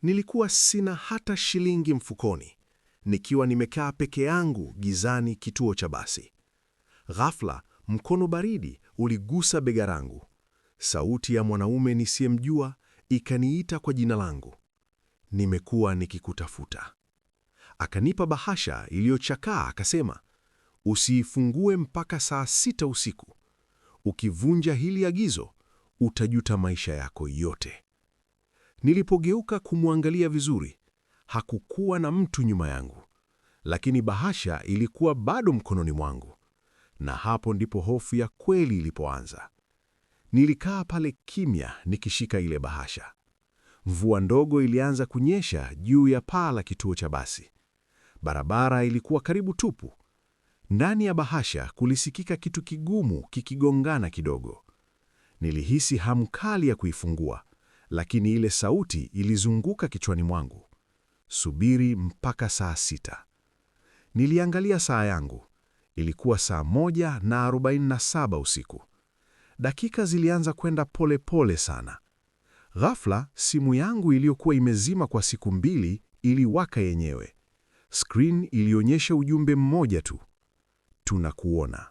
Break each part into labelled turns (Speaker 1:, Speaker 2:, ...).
Speaker 1: Nilikuwa sina hata shilingi mfukoni, nikiwa nimekaa peke yangu gizani kituo cha basi. Ghafla, mkono baridi uligusa bega langu. Sauti ya mwanaume nisiyemjua ikaniita kwa jina langu. "Nimekuwa nikikutafuta." Akanipa bahasha iliyochakaa akasema, "Usiifungue mpaka saa 6 usiku. Ukivunja hili agizo, utajuta maisha yako yote." Nilipogeuka kumwangalia vizuri, hakukuwa na mtu nyuma yangu, lakini bahasha ilikuwa bado mkononi mwangu. Na hapo ndipo hofu ya kweli ilipoanza. Nilikaa pale kimya nikishika ile bahasha. Mvua ndogo ilianza kunyesha juu ya paa la kituo cha basi. Barabara ilikuwa karibu tupu. Ndani ya bahasha kulisikika kitu kigumu kikigongana kidogo. Nilihisi hamu kali ya kuifungua, lakini ile sauti ilizunguka kichwani mwangu. "Subiri mpaka saa 6." Niliangalia saa yangu. Ilikuwa saa 1:47 usiku. Dakika zilianza kwenda pole pole sana. Ghafla, simu yangu iliyokuwa imezima kwa siku 2 iliwaka yenyewe. Screen ilionyesha ujumbe mmoja tu: "Tunakuona."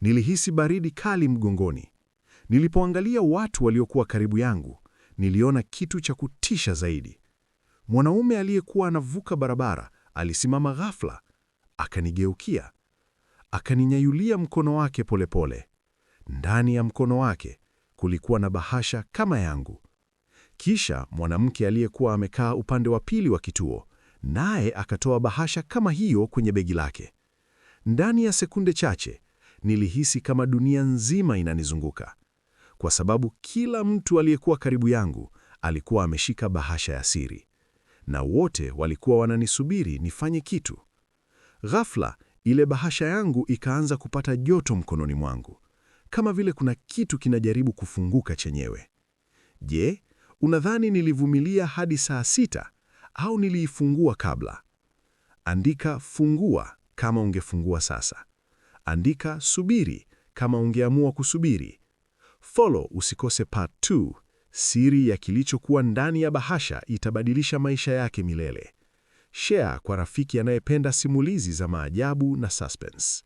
Speaker 1: Nilihisi baridi kali mgongoni. Nilipoangalia watu waliokuwa karibu yangu, niliona kitu cha kutisha zaidi. Mwanaume aliyekuwa anavuka barabara alisimama ghafla, akanigeukia, akaninyanyulia mkono wake polepole. Ndani ya mkono wake kulikuwa na bahasha kama yangu. Kisha mwanamke aliyekuwa amekaa upande wa pili wa kituo, naye akatoa bahasha kama hiyo kwenye begi lake. Ndani ya sekunde chache nilihisi kama dunia nzima inanizunguka, kwa sababu kila mtu aliyekuwa karibu yangu alikuwa ameshika bahasha ya siri, na wote walikuwa wananisubiri nifanye kitu. Ghafla ile bahasha yangu ikaanza kupata joto mkononi mwangu, kama vile kuna kitu kinajaribu kufunguka chenyewe. Je, unadhani nilivumilia hadi saa 6 au niliifungua kabla? Andika "fungua" kama ungefungua sasa. Andika "subiri" kama ungeamua kusubiri. Follow usikose part 2. Siri ya kilichokuwa ndani ya bahasha itabadilisha maisha yake milele. Share kwa rafiki anayependa simulizi za maajabu na suspense.